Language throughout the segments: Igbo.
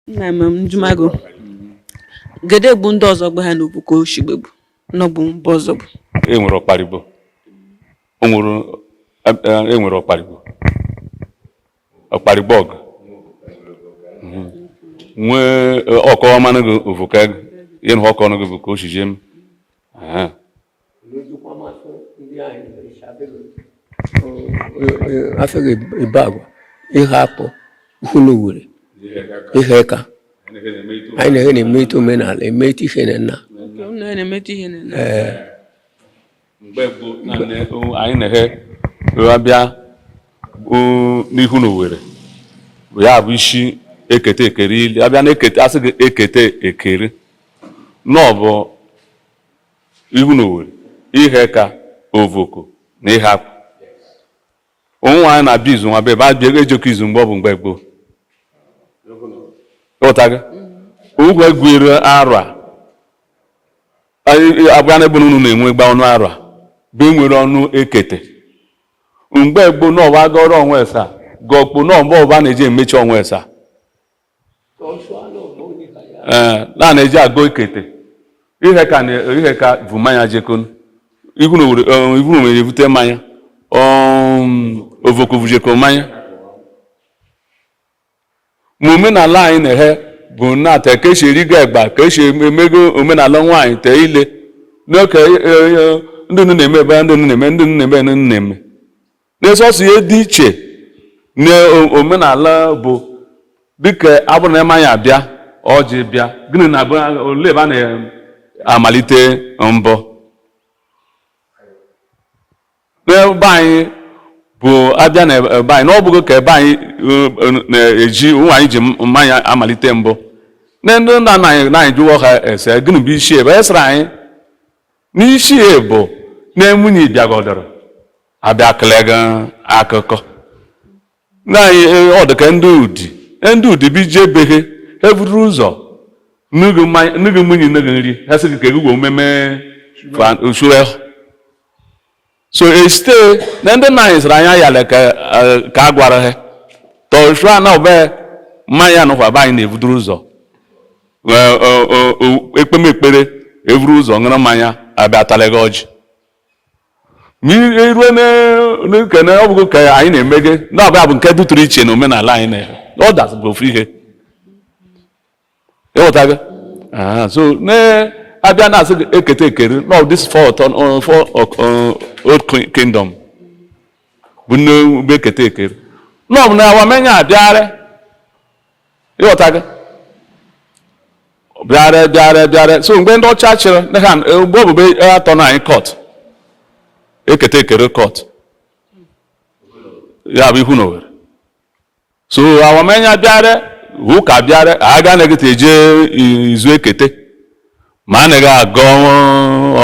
Nna m njumago gede egbu ndị ọzọ gbe ha n'obuko oshigbegbu n'ọgbụ mba ọzọ bụ. E nwere ọkparigbo, o nwere e nwere ọkparigbo, ọkparigbo ọgụ nwee ọkọwamanụ gị ovuka gị ihe na ọkọ ọnụ gị bụ ka osije m. Afọ gị ibe agwa ihe akpọ ihu na Owerri ihe ka anyị na-eghe na-emelite omenala emelite ihe na nna. Mgbe gboo anyị na-eghe abịa n'ihu na Owerri ya bụ isi ekete ekeri ili abịa na ekete asị gị ekete ekeri na ọ bụ ihu na Owerri ihe ka ovoko na ihe akpụ onwe anyị na-abịa izu nwa be ebe abịa ejekọ izu mgbe ọ bụ mgbe gboo ịghọta gị ugwu egwuere arụ a abịa n'ebe unu na-enwe gba ọnụ arụ a bụ enwere ọnụ ekete mgbe gboo na ọba gọrọ onwe esa gọkpo na ọba ọba na-eji emechi onwe esa ee na na-eji agụ ekete ihe ka ihe ka bụ mmanya jekon ihu na Owerri evute mmanya ovoko vujeko mmanya. Ma omenala anyị na-ehe bụ na-ata ka esi erigo egba ka esi emego omenala nwaanyị tee ile n'oke ndị nnu na-eme ebe ndị nnu na-eme ndị nnu na-eme ndị nnu na-eme na-esọsọ ihe dị iche na omenala bụ dịka abụrụ na mmanya abịa ọjị bịa gịnị na ole ebe a na-amalite mbọ n'ebe anyị bụ abịa na ebe anyị na ọ bụghị ka ebe anyị na-eji ụmụ anyị ji mmanya amalite mbụ na ndị nna nna anyị na anyị jụọ ha ese gịnị bụ isi ebe esere anyị n'isi bụ na nwunye bịagodoro abịa kelega akụkọ na anyị ọ dị ka ndị udi ndị udi bụ ije beghe eburu ụzọ nnugu nwunye nnugu nri ha sị gị ka egwugwo mmemme usure so esite na ndị nna anyị sịrị anya yala ka a gwara ha tọshua na ọbe mmanya nụkwa be anyị na-ebudoro ụzọ ekpemekpere eburu ụzọ ṅụrụ mmanya abịa talaga ọjị ma erue n'ukene ọ bụghị ka anyị na-emege na ọbịa bụ nke dụtụrụ iche na omenala anyị na ọ dasị bụ ofu ihe ịghọtago. So na-abịa na-asị gị ekete ekeri no this four four old kingdom bụ nne ugbo ekete ekeri na ọ bụ na awamenya abịarị ịghọtago bịarị bịarị bịarị. So mgbe ndị ọcha chịrị ha mgbe ọbụbe atọ na anyị court ekete ekere court ya bụ ihu na Owerri so awamenya bịarị ụka bịarị aga anaghị eje izu ekete ma anaghị agọ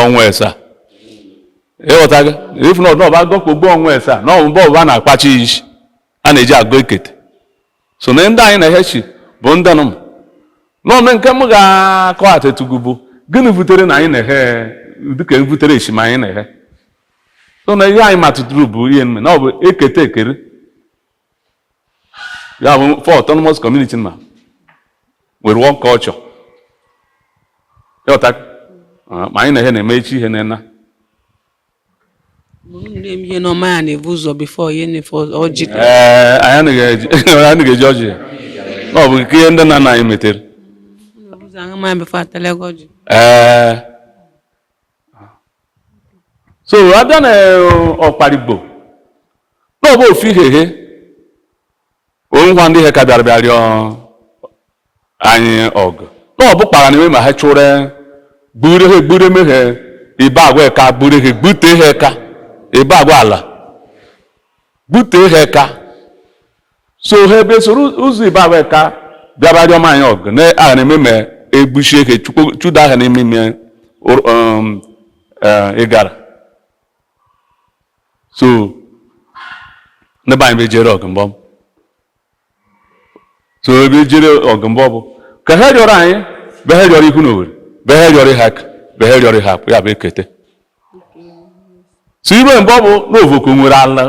ọnwa esa ịghọtago ifu na ọba agọkpogbu ọnwa esa na ọbụba ọba na-akpachi isi a na-eji agọ ekete so na ndị anyị na-ehechi bụ ndị nụ n'ome nke m ga-akọ atetugu bụ gịnị butere na anyị na-ehe dịka butere eshima anyị na-ehe so na ihe anyị matụtụrụ bụ ihe mme na ọ bụ ekete ekere ya bụ four autonomous community ma nwere one culture ịghọta ma anyị na-ehe na-eme echi ihe na-ena ihe n'ọma ya na-ebu ụzọ before ihe na-efe ọjị. Ee, anyị anaghị eji ọjị na ọ bụ nke ihe ndị nna nna anyị metere. Ee, so abịa na ọkparigbo na ọ bụ ofu ihe onwekwa ndị ihe ka bịara bịa rịọ anyị ọgụ na ọ bụ kpara na ma ha chụrụ gbure ha gbure meghe ibe agwa ka gbure ha gbute ha ka ibe agwa ala gbute ha ka so ha ebe soro ụzọ ibe agwa ka bịaba rịọ anyị ọgụ na agha na-eme ma egbuchie ha chụda ha n'ime ime ịgara so n'ebe anyị ejere ọgụ mbọ so ebe ejere ọgụ mbọ bụ ka ha rịọrọ anyị be ha rịọrọ ihu na Owerri be ha rịọrọ ha aka be ha rịọrọ ha apụ ya bụ ekete so ibe mbọ bụ na ovoko nwere ala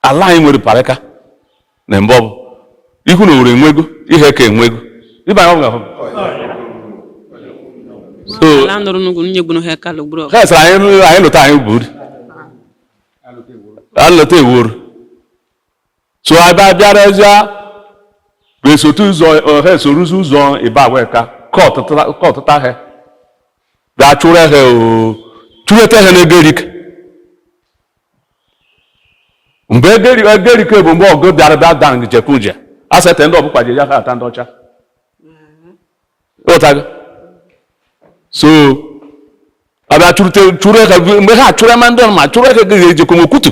ala anyị nwere parịka na mbọ bụ Ihu na Owere enwego, Iheaka enwego. Ibe anyị ọ bụ ahụ. So Ala nọrọ n'ugwu nye gburu ha ka lụgburu ọgụ. ha sịrị anyị anyị lụta anyị buru alụta ewuru. So abịa bịara ezi ga-esote ụzọ, ha esorozi ụzọ ịba wee ka kọtụta ha bịa chụrụ ha o chụrụta ha n'Egerike. Mgbe Egerike bụ mgbe ọgụ bịara bịa dan jekwuje asete ndị ọbụkwa ji ya ha ata ndị ọcha ịghọtago. So abịa chụrụte chụrụ ha mgbe ha chụrụ ma ndị ma chụrụ ha ga-ejekwa nwokutu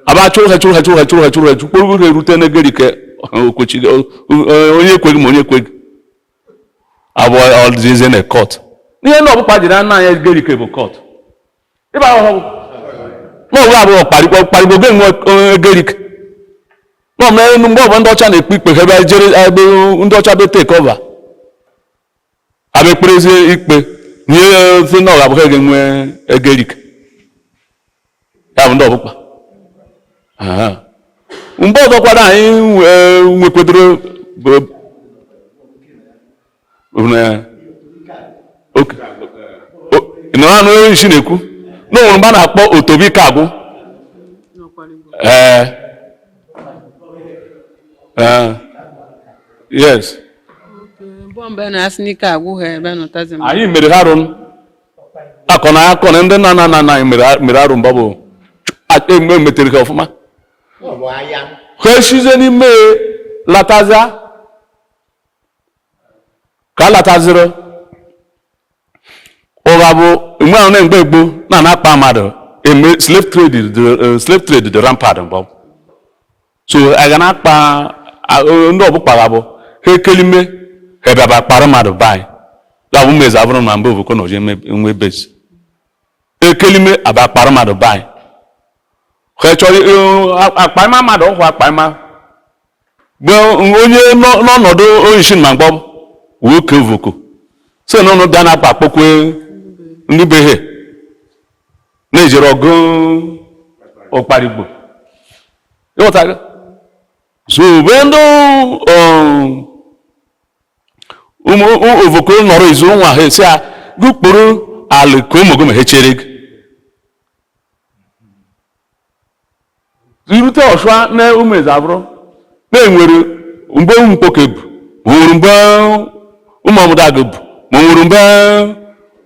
abịa chụrụ ha chụrụ ha chụrụ ha chụrụ ha chụrụ ha chụrụ ha erute n'Egerike. Okwechi onye ekweghị ma onye ekweghị abụ ọdịzie na court. Ihe ndị ọbụkpa jiri anya anyị Egerike bụ court ịba ahụhụ na ọbụla abụọ kparịkpọ kparịkpọ ge nwe Egerike na ọmụ mgbe ọbụ ndị ọcha na-ekpe ikpe ha ebe jere ebe ndị ọcha be take over abịa ekperezie ikpe nye sị na ọ ga-abụ ha ga-enwe Egerike ya bụ ndị ọbụkpa. Aha. Mgbe ọzọ kwado anyị nwekwedoro bụ na oke nọ anụ onye isi na-ekwu na o nwere mgbe a na-akpọ Otobi Kagwụ. Ee ee, yes. Bọmbụ na asị n'ike agwụ ha ebe nọtazi m. Anyị mere ha arụ akọ na akọ na ndị nna nna nna anyị mere arụ mgbe ọ bụ emetere ha ọfụma. Ha esizie n'ime latazia ka a lataziri ụgha bụ mgbe ahụ na mgbe gboo na na-akpa mmadụ eme slave trade dị, slave trade dị rampant mgbe ọ bụ. So a ga na-akpa ndị ọbụkpa bụ ha ekelime ha bịaba kpara mmadụ be anyị ya bụ mmezi abụrụ na mgbe ovoko na oje nwe bezi ekelime aba kpara mmadụ be anyị ha chọrọ akpa ịma mmadụ ọhụ akpa ịma mgbe onye n'ọnọdụ onyeisi ma mgbọ wee kee ovoko so n'ụlọ bịa na-akpa akpọkwe ndị be ha na-ejere ọgụ ọkparigbo ịghọtago. So mgbe ndị ụmụ ovoko nọrọ izu nwa ha esi a gụkpụrụ ala ka ụmụ gị ma ha chere gị irute ọshụa na ụmụ eze abụrụ na-enwere mgbe ụmụ mkpoke bụ ma nwere mgbe ụmụ ọmụdagụ bụ ma nwere mgbe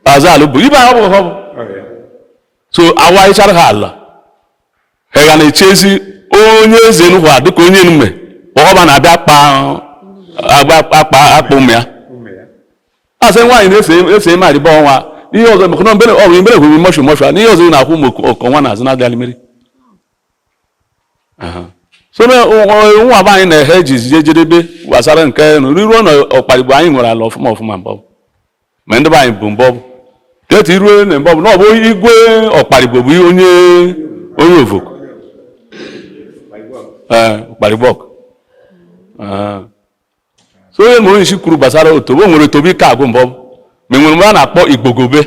azalụ bụ ibe ahụ bụ ha bụ. So awaichara ha ala ha ga na-echezi onye eze Enugwu a dịka onye enume ọba na-abịa akpa akpa akpa ụmụ ya asị nwaanyị na-ese ese ime adịba ọnwa ihe ọzọ maka na mbere ọ bụ mbere hụrụ mọshụ mọshụ n'ihe ọzọ na-akwụ ụmụ ọkọ nwa na-azụ na-adịghị mmiri. So na nwa be anyị na-ehe ji je jedebe gbasara nke ruo na ọkparigbo anyị nwere ala ọfụma ọfụma mbọ ma ndị be anyị bụ mbọ tetu iruo na mbọ bụ na ọ bụ igwe ọkparigbo bụ onye onye ovoko ee ọkparigbo. So onye nwere isi kwuru gbasara otobo o nwere otobo ike agwụ mbọ ma enwere mgbe a na-akpọ igbogobe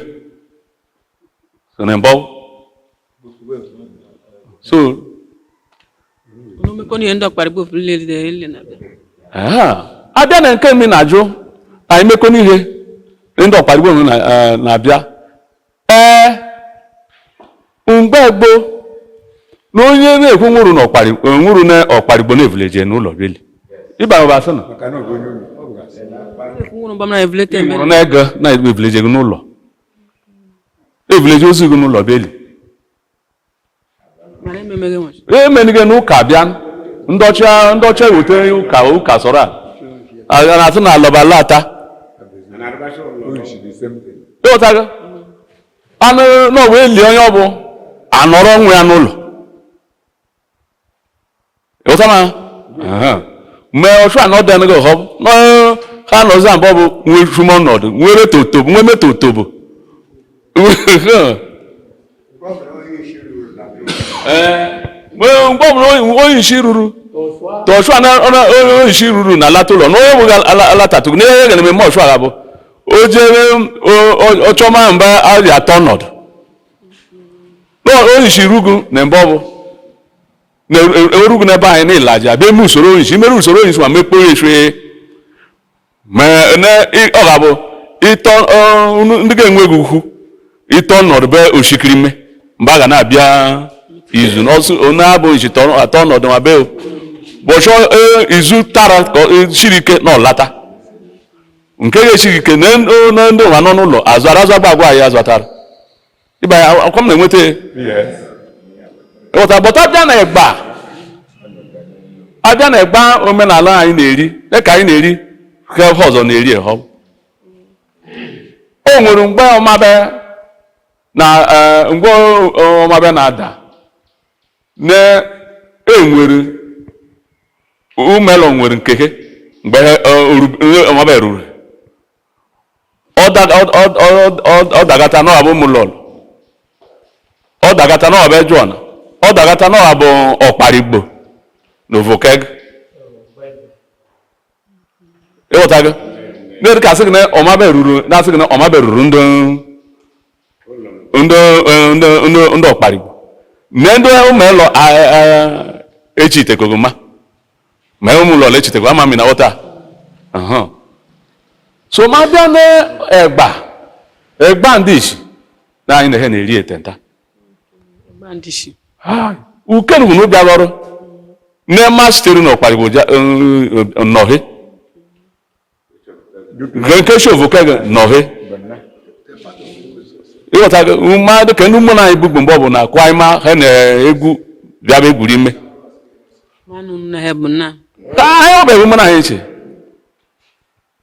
so na mbọ so N'omekọ ihe ndị ọkparigbo lelide na bịa. Abịa na nke mi na-ajụ anyị mekọ n'ihe ndị ọkparigbo na-abịa ee mgbe gboo na onye na-ekwu nwụrụ na nwụrụ na ọkparigbo na-evuleje n'ụlọ beli ịba ụba asị na Nwụrụ mgbe m na-evulete eme. nwụrụ na ego na-evuleje gị n'ụlọ evuleje ozu gị n'ụlọ beli Mara ememeghe nwachi. emenige n'ụka bịa ndị ọcha ndị ọcha eweta ụka ụka sọrọ a na-atụ na alọba lata ịghọtago anụ n'ọbụ eli onye ọ bụ anọrọ nwa ya n'ụlọ ịghọta ma mgbe ọchụ anọ dị anaghị ọhọ ha nọzi abụọ bụ nwe chumo ọnọdụ nwere totobo nwe metotobo mgbe ọbụla onye isi ruru tọchụ onye isi ruru na alata ụlọ na onye bụghị alatatụ na ihe ga na-eme ọchụ agha bụ o jere ọchọma mgbe a ji atọ ọnọdụ na onye isi rugu na mgbe ọ bụ Na erugu n'ebe anyị na ịlaji abịa eme usoro onyeisi mere usoro onyeisi ma mekpoo esue ma ọ ga-abụ ịtọ ndị ga-enwe ego ukwu ịtọ nọdụ be oshikiri mme mgbe a ga na-abịa izu n'ọsụ onye abụ isi atọ nọdụ ma be bọchọ izu tara ka siri ike na ọlata nke ga-esiri ike na ndị ụwa nọ n'ụlọ azụ ara azụ agba agwa anyị azụtara ịba ya akwa m na-enweta ịghọta. Bọta abịa na Egba, abịa na Egba, omenala anyị na-eri dịka anyị na-eri ka ebe ọzọ na-eri ehọ. O nwere mgbe ọmabe na mgbe ọmabe na-ada na enwere umelọ nwere nke he mgbe ọmabe ruru ọ dagata na ọ bụ ụmụlọlụ, ọ dagata na ọ bụ Ejụọna, ọ dagata na ọ bụ Ọkparigbo na Ovokeg. Ịghọtago ndị ka asị gị na ọmabe ruru, na-asị gị na ọmabe ruru ndị Ọkparigbo na ndị ụmụelọ echitekogoma ma ụmụlọlụ echitekgo ama mi na ghọta. So ma bịa na Egba, Egba ndị isi na anyị na ha na-eri etenta. Ukenugwu na ụbịa ọrụ nne sitere n'Ọkparigbo nọhe nke si Ovoke nọhe. Ịghọta mma dịka ndị ụmụ anyị bugbu mgbe ọ bụ na akwa anyị ma ha na-egwu bịaba egwuri ime ka anyị ọ bụ ụmụ anyị nche,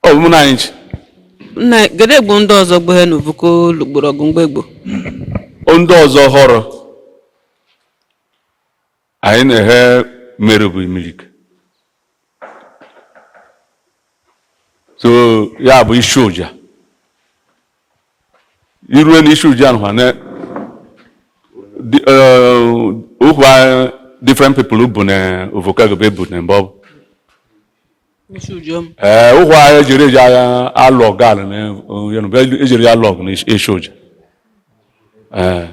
ọ bụ ụmụ anyị nche. Nna, kedu egbo ndị ọzọ gbeghe na Ovoko lụgboro ọgụ mgbe gboo? Ndị ọzọ họrọ anyị na-eghe mere bụ imirike, so ya bụ isi ụja irue na isi ụja ahụ na ụkwa different people bụ na Ovoko bụ ebu na mbọ. Ee, ụkwa ejiri eji agha alụ ọgụ ala na ejiri ya alụ ọgụ na isi ụja. Ee,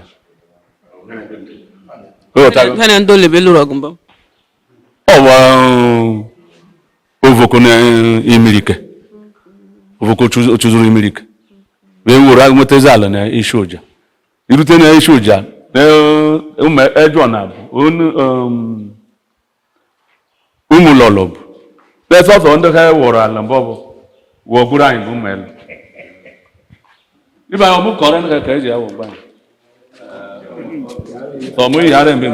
ha na ndị olebe lụrụ ọgụ mbọ? Ọ bụ Ovoko na imirike, Ovoko chụzuru imirike wee were nwetazi ala na isi ụja irute na isi ụja na ụmụ ejọ na bụ ụmụ lọlọ bụ n'efefe ndị ha wụrụ ala mbọ bụ wọgburu anyị bụ ụmụ elu ibe anyị ọmụ kọrọ ndị ka eji awụ gba anyị ọmụ ihe ara mgbe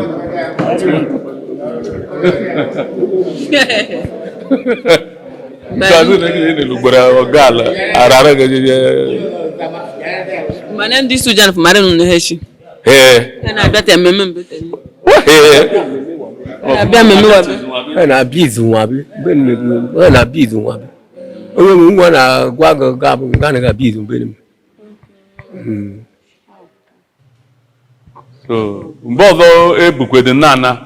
ugboro ọga ala arara gajeje. Mana ndị isi ụja mara nụ ha echi. Ee. Ha na-abịa ta mmemme mbe ee abịa mmemme wa. Ha na-abịa izu nwa bi ha na-abịa izu nwa bi onye nwe nwa na-agwa gị ga abụ nga na ga-abịa izu mgbe. So mgbe ọzọ ebukwede nnana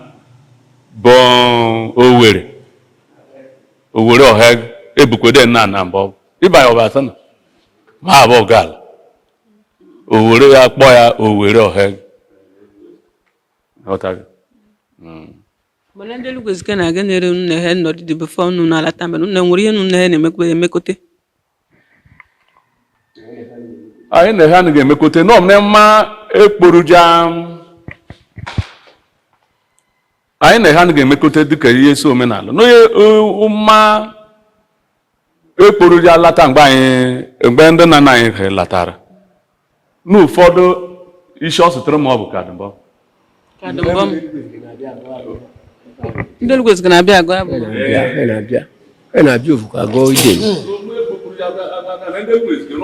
bụ Owere, Owere ọha ebukwede nnana mbọ ịbanye ọba asọ na ma abụ ọgala Owere ya kpọ ya Owere ọha. Ghọtago? Mana ndị Eluigwe zike na-aga na-ere nne ha nọdịdị before unu na-alata mbe nne nwere ihe nne ha na-emekwa emekote. Anyị na ha anaghị emekote nọ na mma ekporuja anyị na ha anaghị emekote dịka ihe si omenala n'onye mma ekporuja lata mgbe anyị mgbe ndị nna nna anyị ha latara n'ụfọdụ isi ọ sụtụrụ ma ọ bụ kadụmbọ. Kadụmbọ ndị Eluigwe zike na-abịa agụ abụ. Ha na-abịa, ha na-abịa Ovoko agọ ide.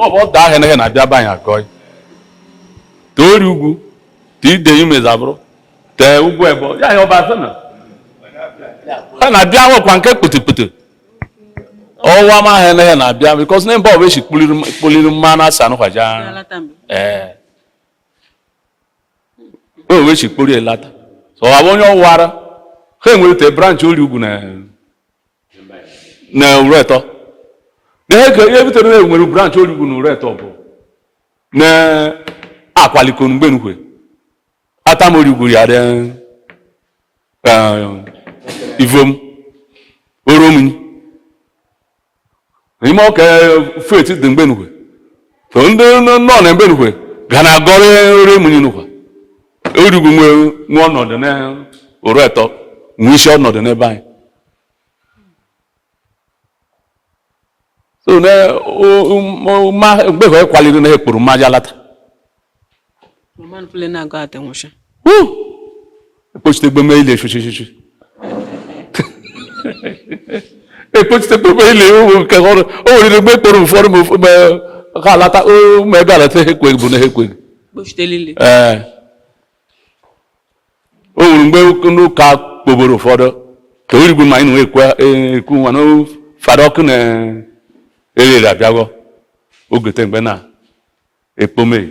Ọ bụ ọda ahịa na na-abịa be anyị agọ tee ori ugwu tee ide imezabụrụ tee ugwu ebo ya ya ọba asị na ha na-abịa nwekwa nke kputukputu ọwa ma ha na na-abịa bikos na mba ọbụ esi kpuliri mma na asa anụkwaja. Na-alata mbe. Ee, o wee si kpori elata so ọ bụ onye ọwara ha enwere te branch ori ugwu na Uretọ na ihe ka ihe butere na enwere branch ori ugwu na Uretọ bụ na akwaliko mgbe nkwe atamori ugwu ya dị Ivom Oromunyi ime ọka faith dị mgbe nukwe so ndị nọ na mgbe nukwe ga na agọrọ Oromunyi nukwa origwu nwe nwe ọnọdụ na Oruetọ nwe isi ọnọdụ n'ebe anyị so na ma mgbe ha kwaliri na ekpuru mmaja lata. Mama nfule na-agụ ate nwụcha. Ekpochite gbeme ile shushushu ekpochite gbeme ile ụmụ nke ọrụ o nwere mgbe ekporo ụfọdụ ma ha alata ụmụ ebe alata ha ekweghị bụ na ha ekweghị. Kpochite lile. Ee, o nwere mgbe ndị ụka kpoboro ụfọdụ ka origbu ma anyị na-ekwu ekwu nwa na fada ọkụ na erere abịago ogete mgbe na ekpome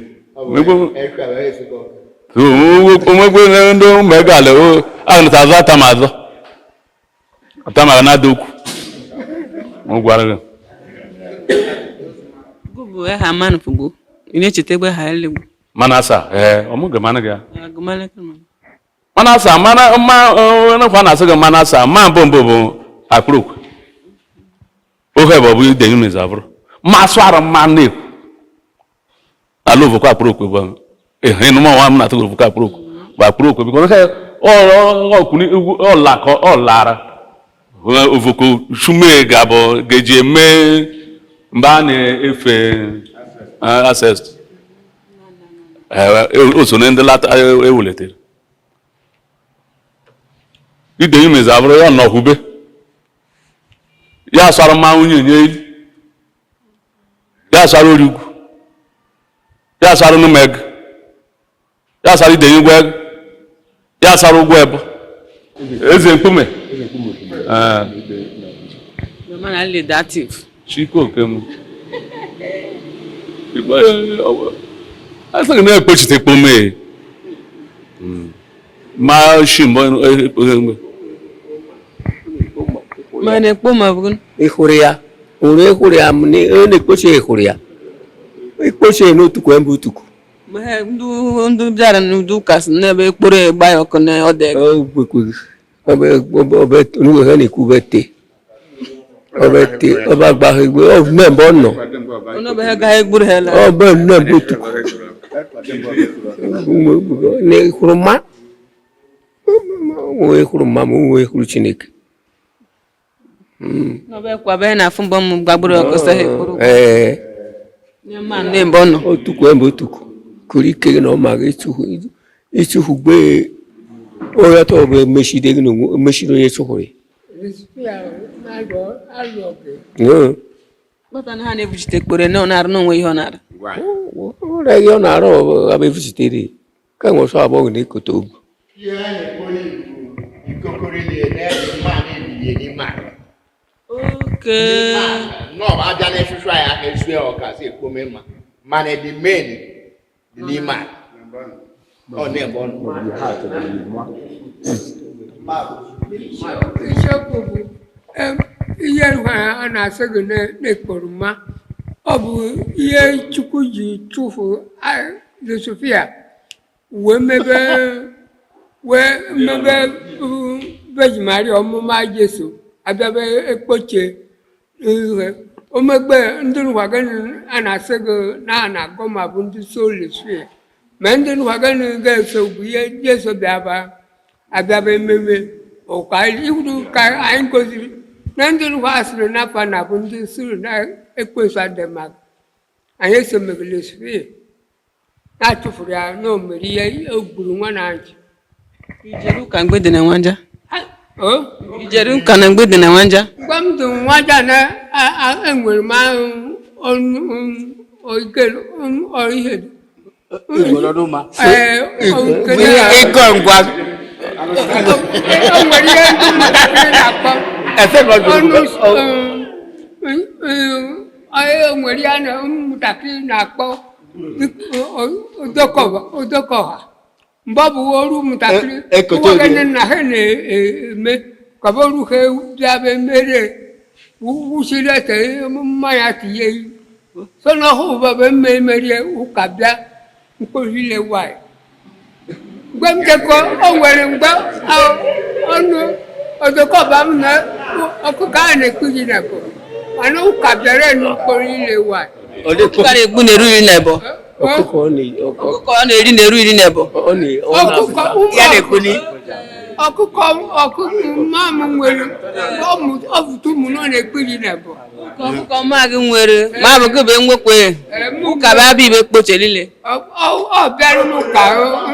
onwegwe ndị ụmụ ego ala ahụnata azụ ata m azụ ata m na-ada okwu m gwara gị. Gụbụ eha mmanụ fugbo. Ị na-echeta egbe ha elegbu. Mana asa ee ọmụ ga mana gị ya. Agụmala kama. Mana asa mana mma onekwa na-asị gị mana asa ma mbụ mbụ bụ akpụrụkwe ohe bụ ọbụ ide ime zabụrụ ma asụ ara mma na-ekwu ala ovoko akpụrụkwe bụ ehe nụma nwa m na-atụ ovoko akpụrụkwe bụ akpụrụkwe bikọ ohe ọlakọ ọlara ovoko shume ga-abụ ga-eji eme mgbe a na-efe ancestors o so na ndị lata ewulitere ide ime zabụrụ ya nọkwube ya sara mma nwunye nye ili ya sara origwu ya sara numeg ya sara idenye ụgwọ ego ya sara ụgwọ ebo eze mkpume. Ee. Mama na alị dativ. Chike okem asị gị na-ekpochite kpome ma shi mbọ mgbe. Ma na-ekpo ma bụ Ịhụrụ ya nwere ịhụrụ ya m na ọ na-ekpochi ịhụrụ ya ikpochi n'otuku mbụ otuku. Ma ha ndị ndị bịara n'ụdị ụka si n'ebe ekporo egba ya ọkụ na ọdụ ego. Onugbu ha na-ekwu bete ọbete ọba gbagha igwe ọ nne mgbe ọ nọ. Onye ọbụla gaghị egburu ha la. Ọ bụ nne mbụ otuku na ịhụrụ mma onwe ịhụrụ mma ma onwe ịhụrụ Chineke. N'ọba ekwa be na afụ mbọ m gbagburu ọkụ sị ha ekporo. Ee. Nye mma nne mbọ nọ. Otuku mbụ otuku kuru ike gị na ọ ma gị ịchụhụ gbe onye ọtọ bụ emechide gị na onwe emechide onye chụhụrụ ya. Ee. Kpata na ha na-ebuchite ekpere na ọ na-arụ n'onwe ihe ọ na-arụ. Ụlọ gị ọ na-arụ abụ efuchitere ka nwe ọsọ abụọ na-ekote obu. Ihe a na-ekpo bụ ikokorili na-ede mma na-ebilie n'ime ala. Oke. Nọ abịa n'esusu anyị aka esu ya ọka si ekpome mma mana the main dị n'ime ala. Ọ na-ebe ọ nọ. Isiokwu bụ ihe ha a na-asị gị na-ekporo mma ọ bụ ihe Chukwu ji chụfụ Lusifia wee mebe Virgin Maria ọmụma Jesu abịaba ekpoche ihe omegbe ndị nkwagani a na-asị gị na a na-agọ ma bụ ndị so Lusifia ma ndị nkwagani ga-eso bụ ihe Jesu bịaba abịaba ememe ụka iwuru ka anyị goziri na ndị nwa asịrị n'afọ na bụ ndị siri na ekwensu adịmaka anyị esomegide Lusifia na-achụfuru ya na o mere ihe o gburu nwa na anyị. Ijere ụka mgbe dị na nwanja. O Ijere ụka na mgbe dị na nwanja. mgbe m dị nwaja na enwere m ahụ ọnụ oike ihe. Ee, Ịkọ ngwa. O nwere ihe ndị ụmụntakịrị na-akpọ ọnụ o nwere ihe na ụmụntakịrị na-akpọ odokọha mgbe ọ bụ ọrụ ụmụntakịrị nwoke nne nna ha na-eme ka ọ bụrụ ha bịa be mere wụsịrị ete mmanya tinye so na ọhụ baba mme merie ụka bịa mkpụrụ ile nwanyị mgbe m jekọ o nwere mgbe Ọnụ ọdọkọba m na ọkụkọ a na-ekpughi na bụ mana ụka bịara n'ụkpọrọ ile wa. Ọkụkọ a na-egbu na-eru iri na ebo. Ọkụkọ ọ na Ọkụkọ ọ na-eri na-eru iri na ebo. ọ na ọ Ọkụkọ ụmụ Ya na-ekpuni. Ọkụkọ ọkụkọ mma m nwere ọbụtụ ụmụ nọ na-ekpughi na bụ. Ọkụkọ mma gị nwere ma bụ gị bụ enwekwe ụka bụ abịa ibe kpoche niile. Ọ bịara n'ụka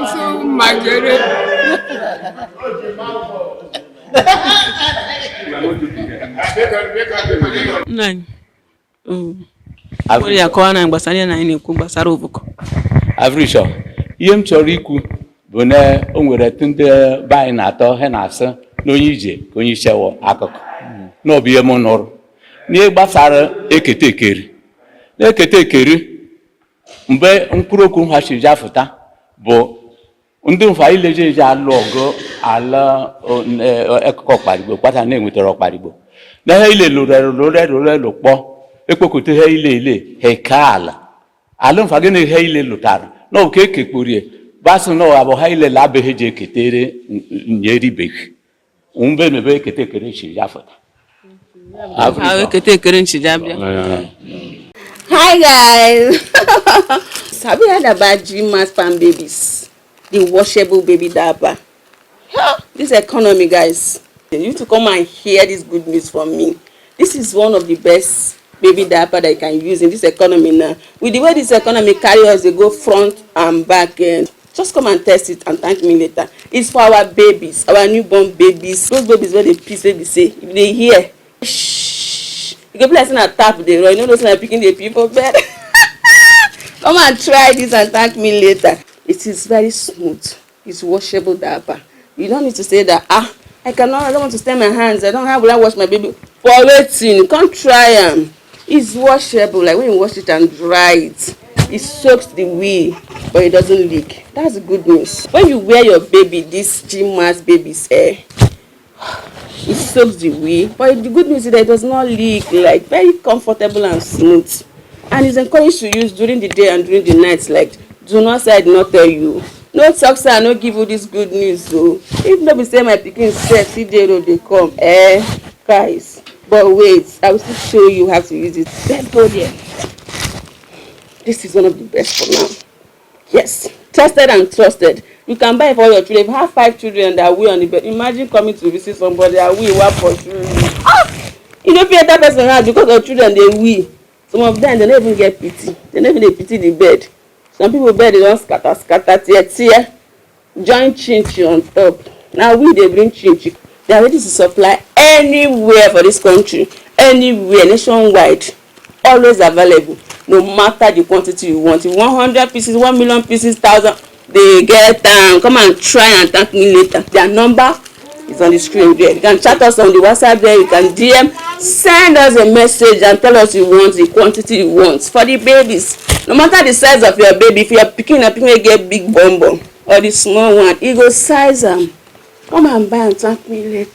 nso ma jere. Nna anyị, nwere ya kọwa na gbasara ihe na anyị na-ekwu gbasara ụbụkọ. Avrisho, ihe m chọrọ ikwu bụ na o nwere etu ndị be anyị na-atọ ha na-asị na onye ije ka onye ichewo akụkụ na ọ bụ ihe m nụrụ n'ihe gbasara ekete ekeri na ekete ekeri mgbe mkpụrụ okwu ha si jafụta bụ ndị mfa ileje eje alụ ọgụ ala ekụkọ ọkparigbo kpata na-enwetara ọkparigbo na ha ile lụrụ lụrụ lụrụ lụkpọ ekpokọta ha ile ile ha eke ala ala mfa gịnị ha ile lụtara na ọ bụ ka ekekporie basị na ọ bụ ha ile labeghị ji eketere nyeribeghị mgbe mebe ekete ekere si jafụta. Ha ekete ekere nchi ja bịa. Hi guys! Have you heard about Gmax Farm Babies? The washable baby diaper. Huh, this economy, guys. You need to come and hear this good news from me. This is one of the best baby diaper that you can use in this economy now. With the way this economy carry us, they go front and back end. Just come and test it and thank me later. It's for our babies, our newborn babies. Those babies wey dey piss wey be say, if they hear, shh, e go be like say na tap dey run. You no know say na pikin dey pee for bed. Come and try this and thank me later. It is very smooth. It's washable diaper. You don't need to say that, ah, I cannot, I don't want to stain my hands, I don't have, will I wash my baby for wetin? Come try am. It's washable. Like when you wash it and dry it, it soaks the wee, but it doesn't leak. That's good news. When you wear your baby this Gmax baby's hair, it soaks the wee, but the good news is that it does not leak. Like very comfortable and smooth, and it's encouraged to use during the day and during the night. Like, do not say I did not tell you. No talk say I no give you this good news o. If no be say my pikin sef still dey road dey come, eh, guys. But wait, I will still show you how to use it. Let's go there. This is one of the best for now. Yes, tested and trusted. You can buy for all your children. If you have 5 children that wee on the bed, imagine coming to visit somebody that wee wan pursue you. Ah, you no fit enter person house because your children dey wee. Some of them, they no even get pity. They no even dey pity the bed. Some people bed dey don scatter scatter, tear tear, join chinchi on top. Na we dey bring chinchi. They are ready to supply anywhere for this country, anywhere, nationwide, always available, no matter the quantity you want. If you want 100 pieces, 1 million pieces, 1,000, they get am. Come and try and thank me later. Their number is on the screen there. You can chat us on the WhatsApp there. You can DM, send us a message and tell us you want the quantity you want for the babies. No matter the size of your baby, if your pikin na pikin wey get big bum bum or the small one, e go size am. Come and buy and thank me later.